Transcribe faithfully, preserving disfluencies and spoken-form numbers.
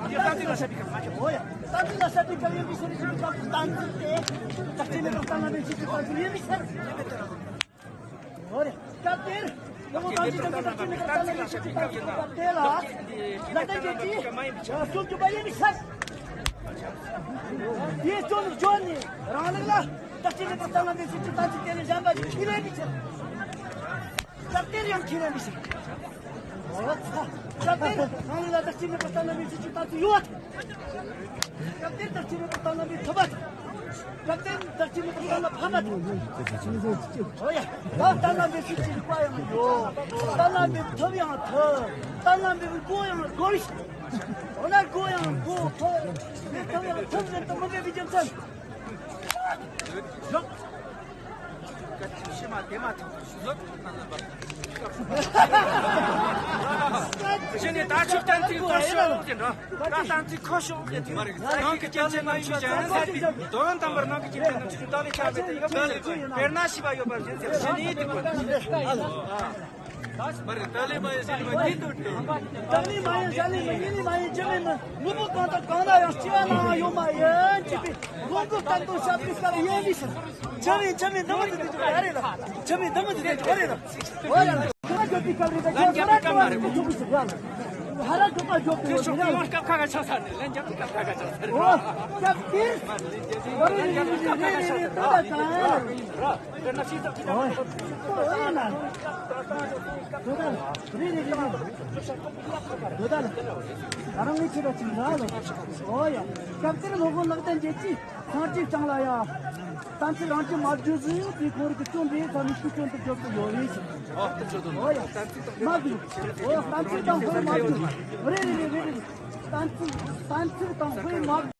ཡ། ད་ཅི་ལ་ཤ་པི་ཀ་མ་ཁྱབ། ཨོ་ཡ། ད་ཅི་ལ་ཤ་པི་ཀ་ཡིན་པའི་ཕྱིར་ཞིག་གི་སྐབས་སུ་གཏན་ཚིགས་ཏེ། ད་ཅི་ནས་ཀྱང་གཏན་ལ་འབེབས་ཕྱིར་གྱི་གཏན་ཚིགས་ཡིན་པའི་ཕྱིར། ཨོ་རེད། སྐབས་དེར། ཡང་གཏན་ཚིགས་ཀྱང་ད་ཅི་ནས་ཀྱང་གཏན་ལ་འབེབས་ཕྱིར་གྱི་སྐབས་སུ་སྐབས་དེ་ལ། ལ་ད་ཅི་ཅི། སྐྱོན་བརྗོད་པ་ཡིན་པའི་ཕྱིར། དེའི་སྐྱོན་བརྗོད་ནས་རང་ལུགས་ལ། ད་ཅི་ནས་ཀྱང་གཏན་ལ་འབེབས་ཕྱིར་གྱི་གཏན་ཚིགས་དེ་ལས་གཞན་པ་ཞིག་ཁས་ལེན་པའི་ཕྱིར། སྐབས་དེར་ཡང་ཁས་ལེན་པའི་ཕྱིར། ད་ལྟའི་ནང་ལ་བདག་གཅིག་མིན་པར་གཏན་ལ་འབེབས་ཕྱིར་གྱི་རྟགས་སུ་ཡོད། སྐབས་དེར་བདག་གཅིག་མིན་པར་གཏན་ལ་འབེབས་ཐུབ་པ། སྐབས་དེར་བདག་གཅིག་མིན་པར་གཏན་ལ་ཕབ་པ། ཨོ་ཡ། ད་གཏན་ལ་འབེབས་ཕྱིར་གྱི་རིགས་པ་ཡང་ཡོད། གཏན་ལ་འབེབས་ཐུབ་ཡང་ཐུབ། གཏན་ལ་འབེབས་དགོས་ཡང་དགོས། འོ་ན་དགོས་ཡང་དགོས། ཐུབ། འབེབས་ཐུབ་ཡང་ཐུབ་ཟེར་དུ་མི་འབེབས་པའི་རྒྱུ་མཚན། གཞི་ནས་ད་ཆོག་གཏན་ཚིགས་བཀོད་ཤོག་ཅེས་འདྲ། ད་གཏན་ཚིགས་འཁོད་ཤོག་ཅེས་དེ་མ་རེད། ནང་གི་སྐྱོན་ཅན་ནང་ཆོས་ཅན་ཟེར་དུས་དོན་དམ་པར་ནང་གི་སྐྱོན་ཅན་ནང་ཆོས་ཅན་ལྟག་ལས་ཆགས་པའི་དེ་ཡོད་པ་རེད། དཔེར་ན་ཤེས་པ་ཡོད་པར་བཞིན་ཟེར་གཞི་ནས་དེ་བཀོད། མ་རེད། ཏཱ་ལའི་མ་ཡིན་ཞྭ་ལུས་མ་ཡིན་དུ་ཏཱ་ལའི་མ་ཡིན་ཞྭ་ལུས་མ་ཡིན་ནི་མ་ཡིན་ཅི་མིན་མིན། དངོས་པོ་གང་དང་གང་ལ་ཡང་སྐྱེ་བ་ནའང་ཡོད་མ་ཡིན་ཅེས་པའི་ལུང་གི་བསྟན་དོན་ཞབས་ཀྱི་སྐབས་ཡིན་པའི་ཕྱིར། ཆ་མིན་ཆ་མིན་འདི་མི་འདི་འདི་ཡ་རེད་ལ། ཆ་མིན་འདི་མི་འདི་འདི་ཡ་རེད་ལ། འོ་ཡ། ཁ་བརྗོད་པའི་སྐབས་རེད་ད་ཁྱེད་ཚོ་ར་ཁ་བརྗོད་པའི་ཡོད་མི་ཞིག་ཡ། ཧ་ར་ཁ་བརྗོད་པའི་ཡོད་མི་ར། སྐབས་ཁ་ཁ་ཆགས་ས་ནས་ལན་རྒྱབ་ཀྱི་སྐབས་ཁ་ཁ་ཆགས་ས་རེད། འོ། སྐབས་དེར། འོ་རེད་རེད་རེད་རེད་རེད་རེད་ད་ད་ད། འོ་ཡ་ན། དོ་ད་རེད་རེད་རེད་རེད། དོ་ད་ལ། ད་རང་ངས་ཁྱེད་ལ་ཅིག་ལ་ལ། འོ་ཡ། སྐབས་དེར་ནོར་བུ་ལག་ལྡན་འབྱེད་ཀྱིས། སངས་རྒྱས་བསྐྱངས་ལ་ཡ། གཏན་ཚིགས་རང་གིས་མ་བརྗོད་ཟིན་དེ་ཁོ་རང་གི་སྐྱོན་དེ་ཚ་མི་སྐྱོན་དུ་བརྗོད་དུ་ཡོད་རེད་ཟེར། ཨོ་དེ་ཚོ་དང་། ཨོ་ཡ། མ་བརྗོད། ཨོ་གཏན་ཚིགས་དང་དཔེ་མ་བརྗོད། རེད་རེད་རེད་རེད་རེད། གཏན་ཚིགས་གཏན་ཚིགས་དང་དཔེ་མ་བརྗོད།